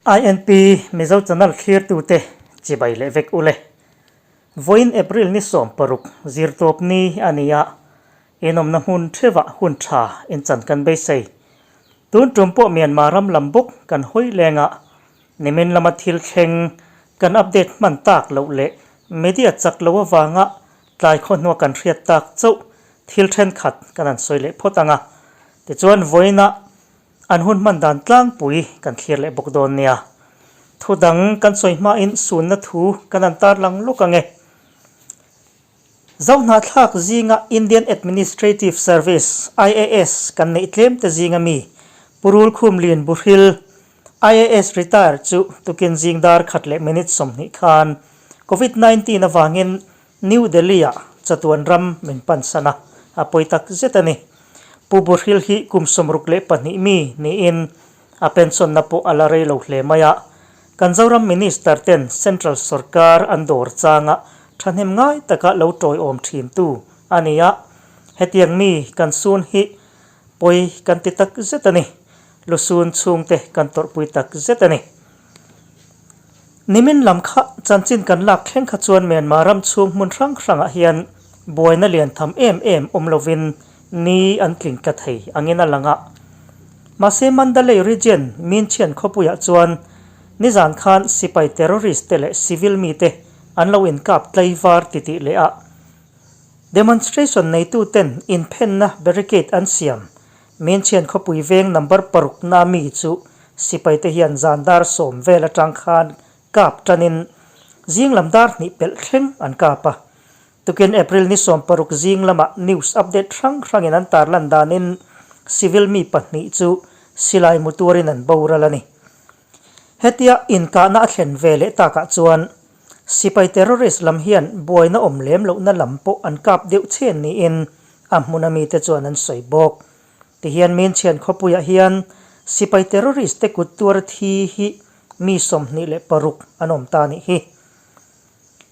INP Mizo Channel thlirtute chibai leh vek ule. Vawiin April ni 16 zirtawp ni a ni a, inawmna hmun theuhah hun tha inchan kan beisei. Tun tum pawh Myanmar ram lam bawk kan hawi leng a, nimin lama thil thleng kan update hman tak loh leh media chak lo avanga tlai khawhnua kan hriat tak chauh thil thenkhat kan han sawi leh phawt ang a. Tichuan vawiinah An hun hman dan tlangpui kan thlir leh bawk dawn nia. Thu dang kan sawi hmain sunna thu kan han tarlang lawk ang e. Zohnahthlak zinga Indian Administrative Service, IAS, kan neih tlem te zinga mi Pu Rulkhumlin Buhril, IAS retire chu tukin zing dar khat leh minute 20 khan Covid 19 avangin New Delhi-ah chatuan ram min pansan a, a pawi tak zet a ni. Pu Buhril hi kum 62 mi niin a pension-na pawh a la rei lo hle mai a. Kan Zoram Minister ten Central sorkar an dawr changa thahnem ngai taka lo tawiawm thintu a ni a. Hetiang mi kan sun hi pawi kan ti tak zet a ni. Lusun chhungte kan tawrhpui tak zet a ni. Nimin lam kha chanchin kan lak thleng kha chuan Myanmar ram chhung hmun hrang hrangah hian buaina lian tham em em awm lovin ni an tling tla thei angin a lang a. Mahse Mandalay region Minchian khawpuiah chuan nizan khan sipai terrorist te leh civil mite an lo inkap tlaivar titih leh a. Demonstration neituten inphenna barricade an siam Minchian khawpui veng number paruk na mi chu sipai te hian zan dar 10 vel atang khan kap tanin zing lam dar 2 pelh thleng an kap a. Tukin April ni 16 zing lama news update hrang hrangin an tarlan danin civil mi pahnih chu silai mu tuarin an boral a ni. Hetia inkahna a thlen ve leh takah chuan sipai terrorist lam hian buaina awm lem lohna lam pawh an kap deuh chen niin a hmuna mite chuan an sawi bawk. Tihian Minchian khawpuiah hian sipai terrorist te kut tuar thi hi mi 26 an awm ta nih hi.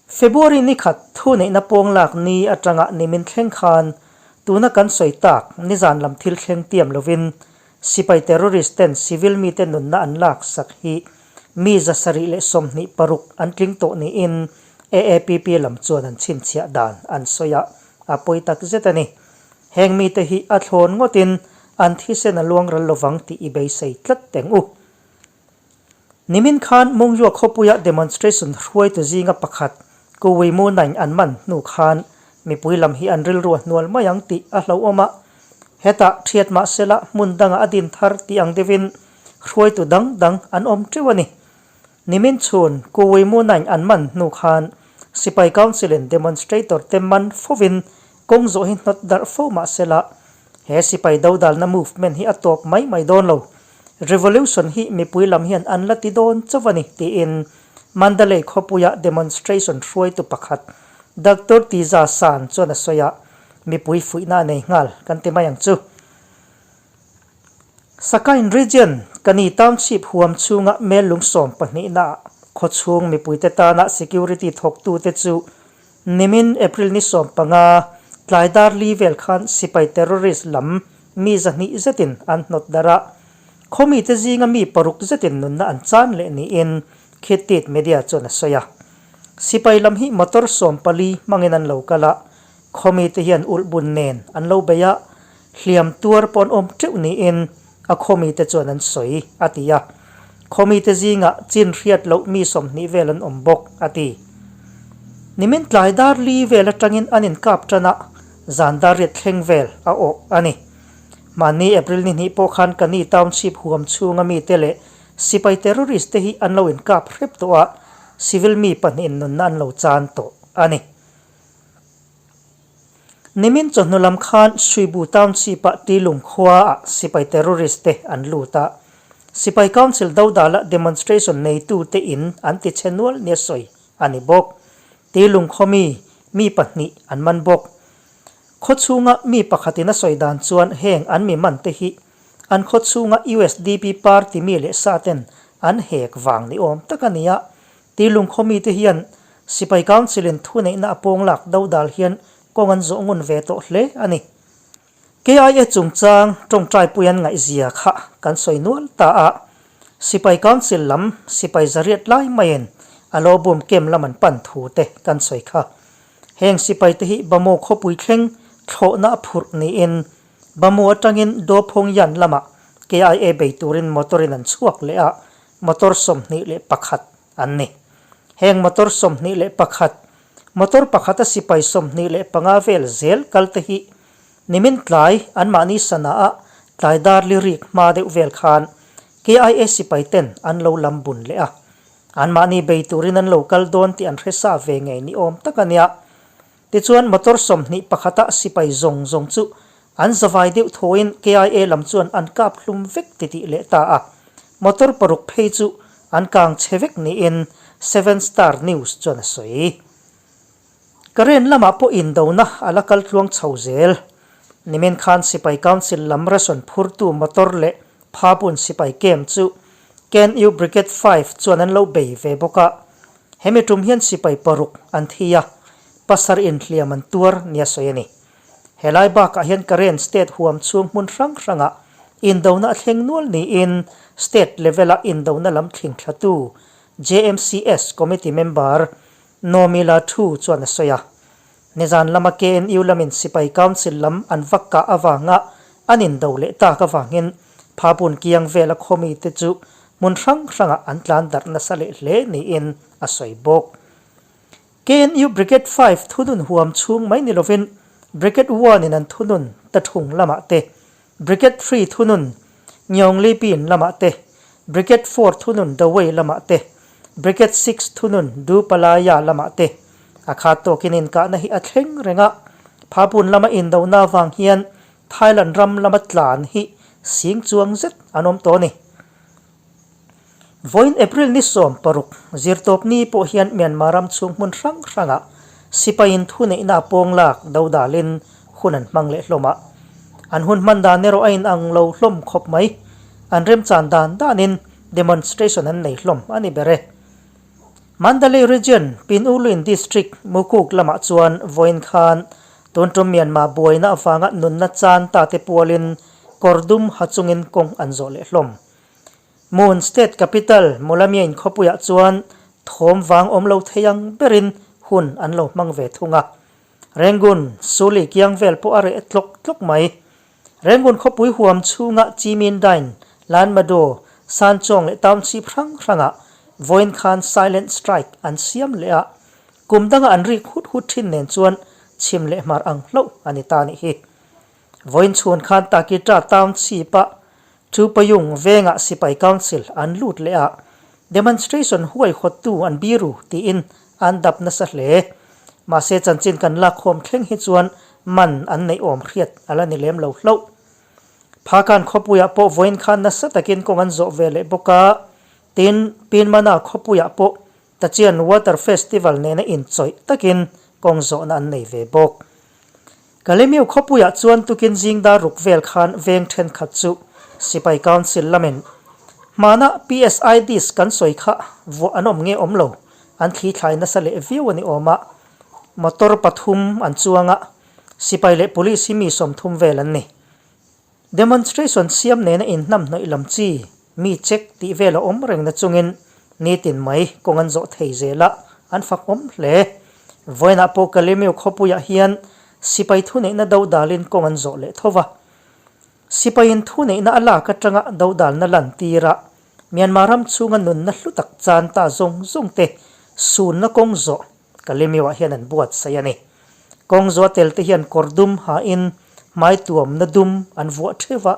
February ni khat thu neihna pawng lak ni atanga nimin thleng khan tuna kan sawi tak nizan lam thil thleng tiam lovin sipai terrorist ten civil mite nunna an lak sak hi mi 726 an tling tawh niin AAPP lam chuan an chhinchhiah dan an sawi a, a pawi tak zet a ni. Heng mite hi a thlawn ngawtin an thisen a luang ral lovang tih i beisei tlat teng u. Nimin khan Mungyua khawpuia demonstration hruaitu zinga pakhat Kuwi Mu Naing an man hnu khan mipui lam hi an rilru a hnual mai ang tih a hlauhawm a. Hetah thiat mahsela hmun dangah a din thar tih ang deuhin hruaitu dang dang an awm teuh a ni. Nimin chhun Kuwi Mu Naing an man hnu khan Sipai Council-in demonstrator te man fovin kawng zawh hi hnawt darh fo mahsela he sipai dodalna movement hi a tawp mai mai dawn lo. Revolution hi mipui lam hian an la ti dawn chauh a ni, tiin Mandalay khawpuia demonstration hruaitu pakhat Doctor Tiza San chuan a sawi a, mipui fuihna a nei nghal kan ti mai ang chu. Sakain Region, Kani Township huam chhunga mel lung 12 naah khawchhung mipuite tana security thawktute chu Nimin April ni 15 tlai dar li vel khan sipai terrorist lam mi 200 zetin an hnawt darh a, khawmite zinga mi paruk zetin nunna an chan leh niin Khit Tit Media chuan a sawi a. Sipai lam hi motor 14 hmangin an lo kal a, khawmite hian ulhbun nen an lo bei a, hliam tuar pawh an awm teuh niin a khawmite chuan an sawi, a ti a. Khawmite zingah chin hriat loh mi 20 vel an awm bawk, a ti. Nimin tlai dar li vel atangin an inkap tan a, zan dar riat thleng vel a awh a ni. Mahni April ni hnih pawh khan Kani Township huam chhunga mite leh sipai terrorist te hi an lo inkap hrep tawh a, civil mi pahnihin nunna an lo chan tawh a ni. Nimin chawhnu lam khan Suibu Township-ah Tilung khuaah sipai terrorist te an lut a, Sipai Council dodala demonstration neitute in an ti che nual nia sawi a ni bawk. Tilung khaw mi, mi pahnih an man bawk. Khaw chhunga mi pakhatin a sawi dan chuan heng an mi man te hi an khaw chhunga usdp party mi leh sa ten an hek vang ni awm tak a ni a. Tilung khaw mite hian Sipai Council in thuneihna a pawng lak dodal hian kawng an zawh ngun ve tawh hle a ni. KIA chungchang tawngtaipui an ngaihzia kha kan sawi nual ta a. Sipai Council lam sipai zariat lai maiin a lo bum kem lam an pan thu te kan sawi kha. Heng sipai te hi Bamo khawpui thleng thlawhna a phurh niin Bamo atangin Dophawngyan lamah KIA bei turin motor in an chhuak leh a, motor 21 an ni. Heng motor 21, motor pakhata sipai 25 vel zel kal te hi Nimin tlai anmahni sana a tlai dar li rik hma deuh vel khan KIA sipai ten an lo lam bun leh a. Anmahni bei turin an lo kal dawn tih an hre sa ve ngei ni awm tak a nia. Tichuan motor 21 a sipai zawng zawng chu an zavai deuh thawiin KIA lam chuan an kap hlum vek titih leh ta a. Motor paruk phei chu an kang chhe vek niin Seven Star News chuan a sawi. Karen lamah pawh indona a la kal tluang chho zel. Nimin khan Sipai Council lam ration phurtu motor leh Phabun sipai camp chu KNU Brigade 5 chuan an lo bei ve bawk a. Hemi tum hian sipai paruk an thi a, pasar inhliam an tuar nia sawi a ni. Helai bakah hian Karen state huam chhung hmun hrang hrangah indona a thleng nual niin state level-a indona lam thling thlatu JMCS committee member Nomila thu chuan a sawi a. Nizan lama KNU lamin Sipai Council lam an vak kah avanga an indo leh tak avangin Phapun kiang vela khawmite chu hmun hrang hrangah an tlan darh nasa leh hle niin a sawi bawk. KNU Brigade 5 thunun huam chhung mai ni lovin Brigade 1 in an thunun ta thung lamah te, Brigade 3 thunun Nyawnglipin lamah te, Brigade 4 thunun Dawei lamah te, Brigade 6 thunun Dupalaya lamah te a khat tawkin inkahna hi a thleng reng a. Phapun lama indona avang hian Thailand ram lama tlan hi sing chuang zet an awm tawh a ni. Vawiin April ni 60 zirtawpni pawh hian Myanmar ram chhung hmun hrang hrangah sipaiin thuneihna a pawng lak do dalin hun an hmang leh hlawm a. An hun hman dan erawh a inang lo hlawm khawp mai. An remchan dan danin demonstration an nei hlawm a ni ber e. Mandalay Region, Pinuluin District, Mukuk lamah chuan vawiin khan tun tum Myanmar buaina avanga nunna chan ta te pualin kawr dum ha chungin kawng an zawh leh hlawm. Moon State Capital Mawlamyain khawpuiah chuan thawm vang awm lo thei ang berin hun an lo hmang ve thung a. Rangoon, Suli kiang vel pawh a reh tlawk tlawk mai. Rangoon khawpui huam chhunga Chimindain, Lanmadaw, Sanchawng leh Township hrang hrangah vawiin khan Silent Strike an siam leh a, kum danga an rik hut hut thin nen chuan chhim leh hmar ang hlauh a ni ta nih hi. Vawiin chhun khan Takitra Township-a Chupayung vengah Sipai Council an lut leh a, demonstration huaihawttu an biru tiin an dap nasa hle. Mahse chanchin kan lakkhawm thleng hi chuan man an neih awm hriat a la ni lem lo hlauh. Phakan khawpuiah pawh vawiin khan nasa takin kawng an zawh ve leh bawk a, tin Pinmana khawpuiah pawh Tachian Water Festival nena inchawih takin kawng zawhna an nei ve bawk. Kalemiu khawpuiah chuan tukin zing dar ruk vel khan veng thenkhat chu Sipai Council lamin hmana PSI disc kan sawi kha vuah an awm nge awm lo an thli thlai nasa leh viau a ni awm a, motor pathum an chuang a, sipai leh police hi mi 30 vel an ni. Demonstration siam nena inhnamhnawih lam chi mi check tih vel a awm reng na chungin nitin mai kawng an zawh thei zel a, an fak awm hle. Vawiinah pawh Kalemiu khawpuiah hian sipai thuneihna do dalin kawng an zawh leh tho va. Sipaiin thuneihna a lak atanga do dalna lan tir a, Myanmar ram chhunga nunna hlu tak chan ta zawng zawng te sunna kawng zawh Kalemiuah hian an buatsaih a ni. Kawng zuah tel te hian kawr dum hain hmai tuamna dum an vuah theuh a,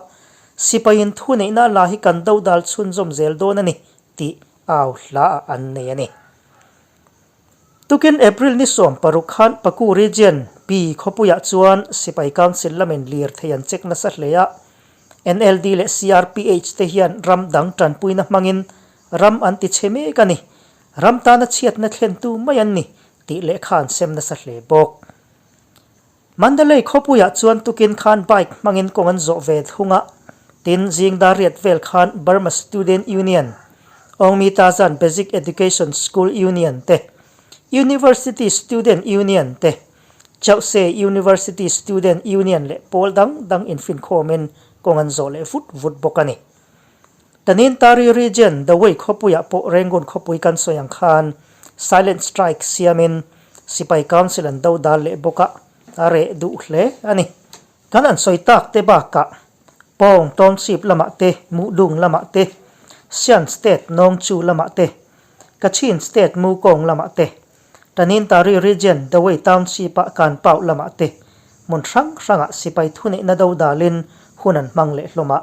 sipaiin thuneihna a la hi kan dodal chhunzawm zel dawn a ni tih au hlaah an nei a ni. Tukin April ni 60 khan Paku Region, Pi khawpuiah chuan Sipai Council lamin lirthei an check nasa hle a, NLD leh CRPH te hian ram dang tanpuina hmangin ram an ti chhe mek a ni. Ram tana chhiatna thlentu mai an ni tih lehkha an sem nasa hle bawk. Mandalay khawpuiah chuan tukin khan bike hmangin kawng an zawh ve thung a, tin zing dar riat vel khan Burma Student Union, Aungmi Tazan Basic Education School Union te, University Student Union te, Chauhse University Student Union leh pawl dang dang infinkhawmin kawng an zawh leh vut vut bawk a ni. Tanintari Region, Dawei khawpuiah pawh Rangoon khawpui kan sawi ang khan Silent Strike siamin Sipai Council an do dal leh bawk a, a reh duh hle a ni. Kan an sawi tak te bakah Pawng Township lamah te, Muhdung lamah te, Shan State Nawngchu lamah te, Kachin State Mukawng lamah te, Tanintari Region Dawei Township-ah Kanpau lamah te hmun hrang hrangah sipai thuneihna do dalin hun an hmang leh hlawm a.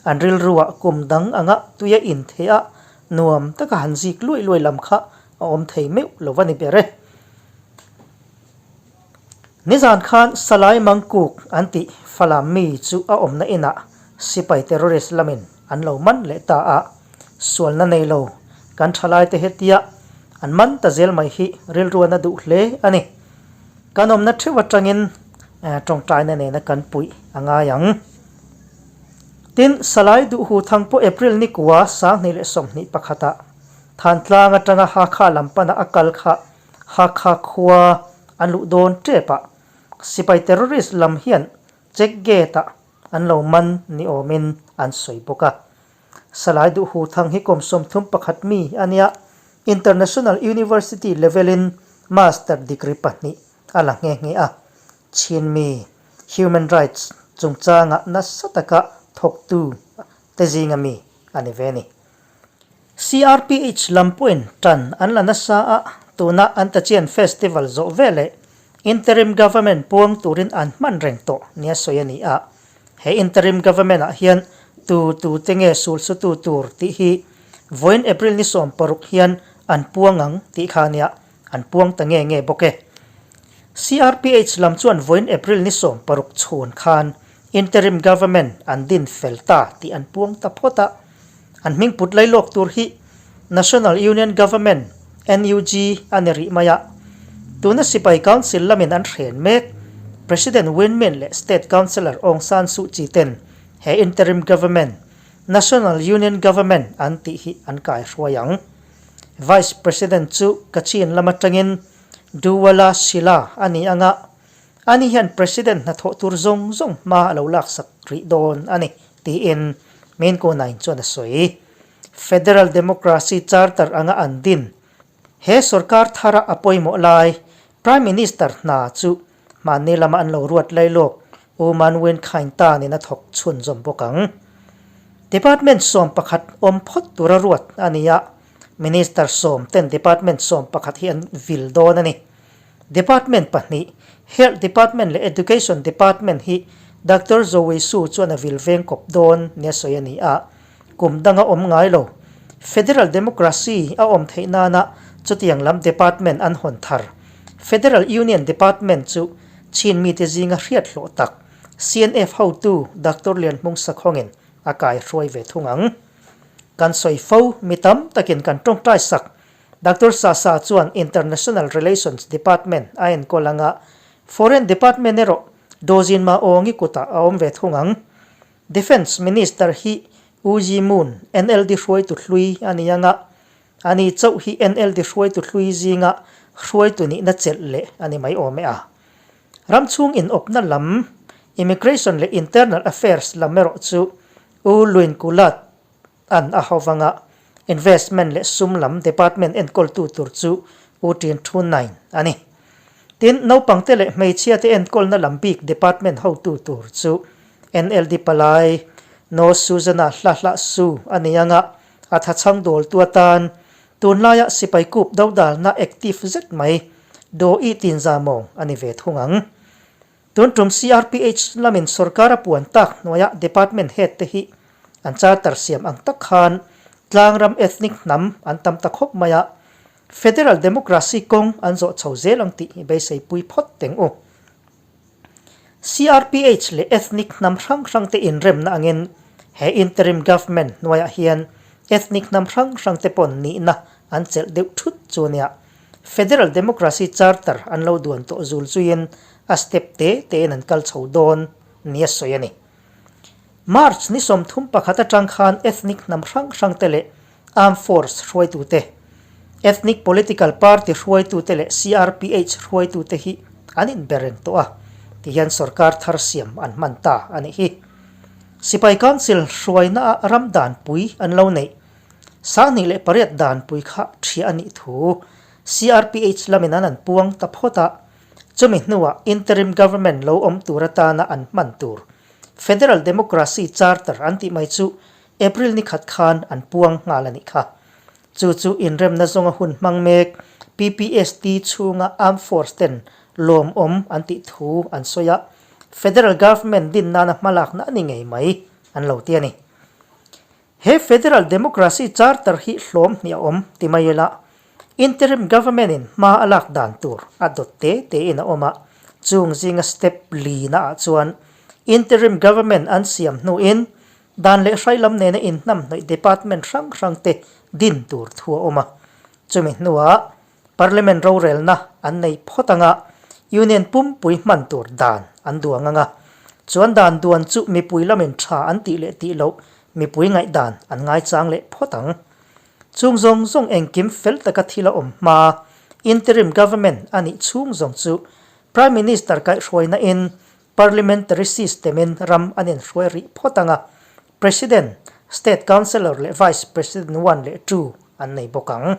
An rilruah kum dang anga tuia intheh a nuam taka han zik luai luai lam kha a awm thei meuh lo a ni ber e. Nizan khan Salai Mangkuk an tih Falam mi chu a awmna inah sipai terrorist lamin an lo man leh ta a, sualna nei lo kan thalaite hetia an man ta zel mai hi rilruan a duh hle a ni. Kan awmna theuh atangin tawngtaina nena kan puih a ngai ang. Tin, Salai Duhhu Thang pawh April nikua 2021 ah Thantlang atanga Hakha lam pana a kal kha Hakha khua an luh dawn tep a, sipai terrorist lam hian check gate ah an lo man ni awmin an sawi bawk a. Salai Duhhu Thang hi kum 31 mi a nia, International University level in Master degree pahnih a la nghe nghe a. Chin mi Human Rights chungchanga nasa taka thawktu te zinga mi a ni ve a ni. CRPH lam pawhin tan an la nasa a, tuna an Tachian Festival zawh veleh Interim Government puang turin an hman reng tawh nia sawi a ni a. He Interim Government ah hian tu tu te nge sulsutu tur tih hi vawiin April ni 16 hian an puang ang tih kha nia an puang ta nge nge bawk e. CRPH lam chuan vawiin April ni 16 chhun khan Interim Government an din fel ta tih an puang ta phawt a. An hming put lai lawk tur hi National Union Government, NUG, a ni rih mai a. Tuna Sipai Council lamin an hren mek, President Win Myint leh State Councillor Aung San Suu Kyi ten he Interim Government, National Union Government an tih hi an kai hruai ang. Vice President chu Kachin lam atangin Duwala Shila a ni ang a, Ani hian President hnathawh tur zawng zawng hma a lo laksak rih dawn a ni, tiin Main Ko Naing chuan a sawi. Federal Democracy Charter anga an din he sorkar thara a pawimawh lai Prime Minister hna chu hmanni lama an lo ruat lailawk U Man Win Khaing Tan-in a thawk chhunzawm bawk ang. Department 11 awm phawt tura ruat a ni a, Minister sawm ten Department 11 hi an vil dawn a ni. Department pahnih, Health Department leh Education Department hi Doctor Zoe Su chuan a vil veng kawp dawn nia sawi a ni a, kum danga awm ngai lo. Federal Democracy a awm theih nana chutiang lam department an hawn thar. Federal Union Department chu Chin mite zinga hriat hlawh tak CNF hotu Doctor Lianhmung Sakhawngin a kai hruai ve thung ang. Kan sawi fo, mi tam takin kan tawngtai sak Doctor Sasa chuan International Relations Department a enkawl ang a, Foreign Department erawh Dawzin Ma Awngi kutah a awm ve thung ang. Defence Minister hi U Yi Moon, NLD hruaitu hlui a ni ang a, ani chauh hi NLD hruaitu hlui zinga hruaitu nihna chelh leh a ni mai awm e a. Ram chhung inawpna lam, Immigration leh Internal Affairs lam erawh chu U Lwin Kulat, An a ho vanga Investment leh sum lam department enkawltu tur chu U Tin Thu Nain a ni. Tin, naupangte leh hmeichhiate enkawlna lam bik department hotu tur chu NLD palai No Susanna Hla Hla Su a ni anga a thachhang dawltu atan tunlaia sipai kup dodalna active zet mai Do I Tin Za Mawng a ni ve thung ang. Tun tum CRPH lamin sorkar a puan tak hnuaia department head te hi an charter siam ang tak khan tlangram ethnic hnam an tam ta khawp mai a, federal democracy kawng an zawh chho zel ang tih i beiseipui phawt teng u. CRPH leh ethnic hnam hrang hrang te inremna angin he interim government hnuaiah hian ethnic hnam hrang hrang te pawn nihna an chelh deuh thut chu nia. Federal Democracy Charter an lo duan tawh zul zuiin a step te tein an kal chho dawn nia sawi a ni. March ni 31 atang khan ethnic hnam hrang hrang te leh Armed Force hruaitute, Ethnic Political Party hruaitute leh CRPH hruaitute hi an inbe reng tawh a, tihian sorkar thar siam an hman ta a nih hi. Sipai Council hruaina ah ram danpui an lo neih. 2008 danpui kha ṭhiah a nih thu CRPH lamin an an puang ta phawt a, chumi hnuah Interim Government lo awm tur atana an hman tur Federal Democracy Charter an tih mai chu April ni khat khan an puang nghal a nih kha. Chu chu inremna zawnga hun hmang mek PPST chhunga Armed Force ten lawmawm an tih thu an sawi a, Federal Government din nana hmalakna a ni ngei mai an lo ti a ni. He Federal Democracy Charter hi hlawm hnih a awm ti mai ila, Interim Government in hma a lak dan tur a dawt te te in a awm a, chung zinga step li na ah chuan Interim Government an siam hnuin dan leh hrai lam nena inhnamhnawih department hrang hrang te din tur thu a awm a. Chumi hnuah Parliament rorelna an nei phawt anga Union pumpui hman tur dan an duang anga, chuan dan duan chu mipui lamin tha an tih leh tih loh mipui ngaihdan an ngaichang leh phawt ang. Chung zawng zawng engkim fel taka thil a awm hma Interim Government a nih chhung zawng chu Prime Minister kaihhruaina in Parliamentary system in ram an inhruai rih phawt anga, President, State Councillor leh Vice President one leh two an nei bawk ang.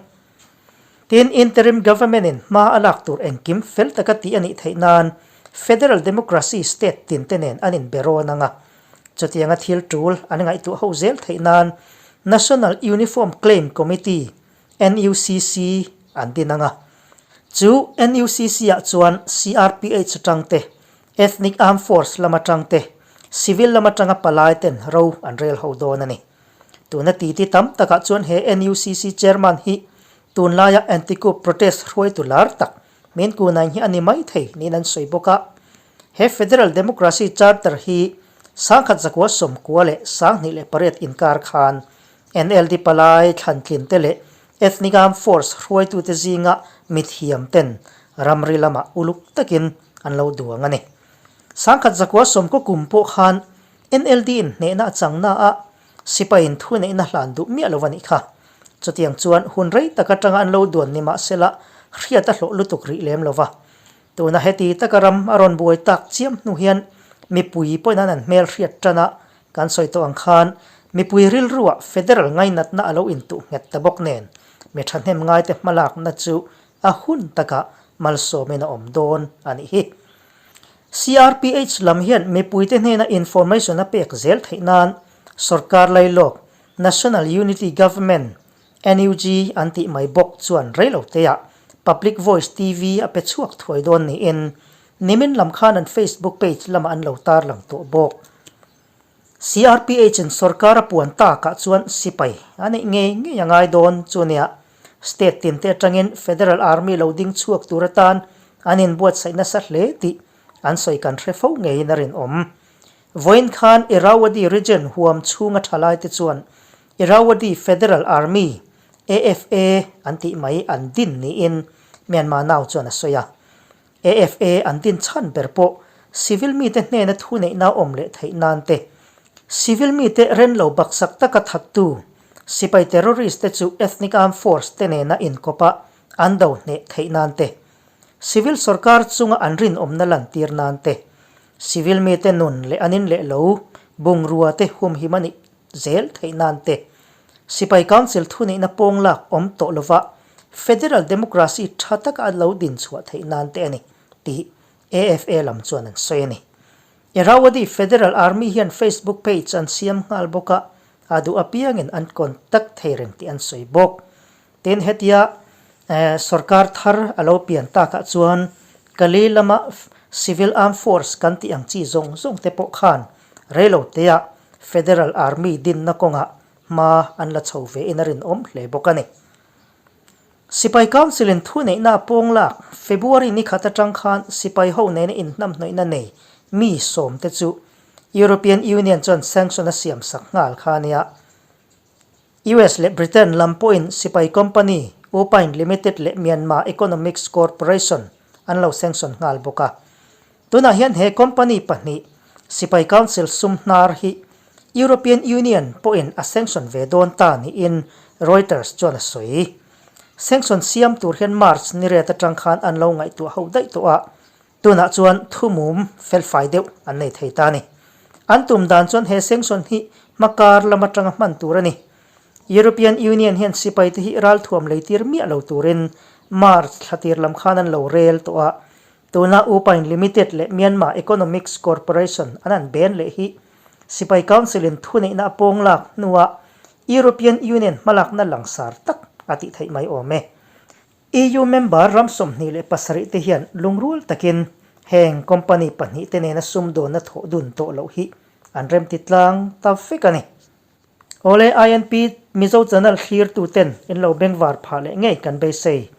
Tin, Interim Government in hma a lak tur engkim fel taka tih a nih theih nan Federal Democracy State tin te nen an inbe rawn ang a. Chutianga thil tul an ngaihtuah ho zel theih nan National Uniform Claim Committee, NUCC, an din ang a. Chu NUCC ah chuan CRPH atang te, Ethnic Armed Force lam atang te, Civil lam atanga palai ten ro an rel ho dawn a ni. Tuna titi tam takah chuan he NUCC chairman hi tunlaia anti-coup protest hruaitu lar tak Min Ku Naing hi a ni mai thei niin an sawi bawk a. He Federal Democracy Charter hi 1998 inkar khan NLD palai thlantlin te leh Ethnic Armed Force hruaitute zinga mithiam ten ramri lamah uluk takin an lo duang a ni. 1990 kum pawh khan NLD in hnehna a chang na a, sipai in thu neihna hlan duh miah lo a nih kha. Chutiang chuan hun rei tak atanga an lo duan ni mahsela hriat a hlawh lutuk rih lem lo va. Tuna heti taka ram a rawn buai tak chiam hnu hian mipui pawhin an an hmel hriat tan a, kan sawi tawh ang khan mipui rilruah federal ngainatna a lo intuh nghet ta bawk nen mi thahnem ngaite hmalakna chu a hun takah malsawmin a awm dawn a nih hi. CRPH lam hian mipuite hnena information a pek zel theih nan sorkar lailawk National Unity Government, NUG, an tih mai bawk chuan reiloteah Public Voice TV a pe chhuak thuai dawn niin nimin lam khan an Facebook page lamah an lo tarlang tawh bawk. CRPH in sorkar a puan takah chuan sipai a neih ngei ngei a ngai dawn chu nia state tinte atangin Federal Army lo ding chhuak tur atan an inbuatsaih nasa hle tih an sawi kan hre fo ngeiin a rinawm. Vawiin khan Irrawaddy Region huam chhunga thalaite chuan Irrawaddy Federal Army, AFA, an tih mai an din niin Myanmar Now chuan a sawi a. AFA an din chhan ber pawh civil mite hnena thuneihna awm leh theih nan te, civil mite ren lo baksak taka thattu sipai terrorist te chu ethnic armed force te nena inkawpa an do hneh theih nan te, civil sorkar chunga an rinawmna lantir nan te, civil mite nun leh an in leh lo bungrua te humhim a nih zel theih nan te, sipai council thuneihna pawng lak awm tawh lova Federal Democracy tha taka a lo din chhuah theih nan te a ni tih AFA lam chuan an sawi a ni. Irrawaddy Federal Army hian Facebook page an siam nghal bawk a, a duh apiangin an contact thei reng tih an sawi bawk. Tin, hetia sorkar thar a lo pian takah chuan Kali lama Civil Armed Force kan tih ang chi zawng zawng te pawh khan reilotea Federal Army dinna kawngah hma an la chho ve in a rinawm hle bawk a ni. Sipai Council in thuneihna a pawng lak February ni khat atang khan sipai ho nena inhnamhnawihna nei mi sawmte chu European Union chuan sanction a siam sak nghal kha a nia. US leh Britain lam pawhin sipai company Upine Limited leh Myanmar Economics Corporation an lo sanction nghal bawk a. Tunah hian he company pahnih Sipai Council sum hnar hi European Union pawhin a sanction ve dawn ta niin Reuters chuan a sawi. Sanction siam tur hian March ni ret atang khan an lo ngaihtuah ho daih tawh a, tunah chuan thumum felfai deuh an nei thei ta a ni. An tum dan chuan he sanction hi hmakar lam atanga hman tur a ni. European Union hian sipaite hi ralthuam leitir miah lo turin March thla tir lam khan an lo rel tawh a. Tuna Upain Limited leh Myanmar Economics Corporation an an ben leh hi Sipai Council-in thuneihna a pawng lak hnuah European Union hmalakna langsar tak a tih theih mai awm e. EU member ram 27 te hian lungrual takin heng company pahnihte nena sumdawnna thawh dun tawh loh hi an remti tlang ta vek a ni. Awle INP Mizo channel thlirtu ten in lo bengvar phah leh ngei kan beisei.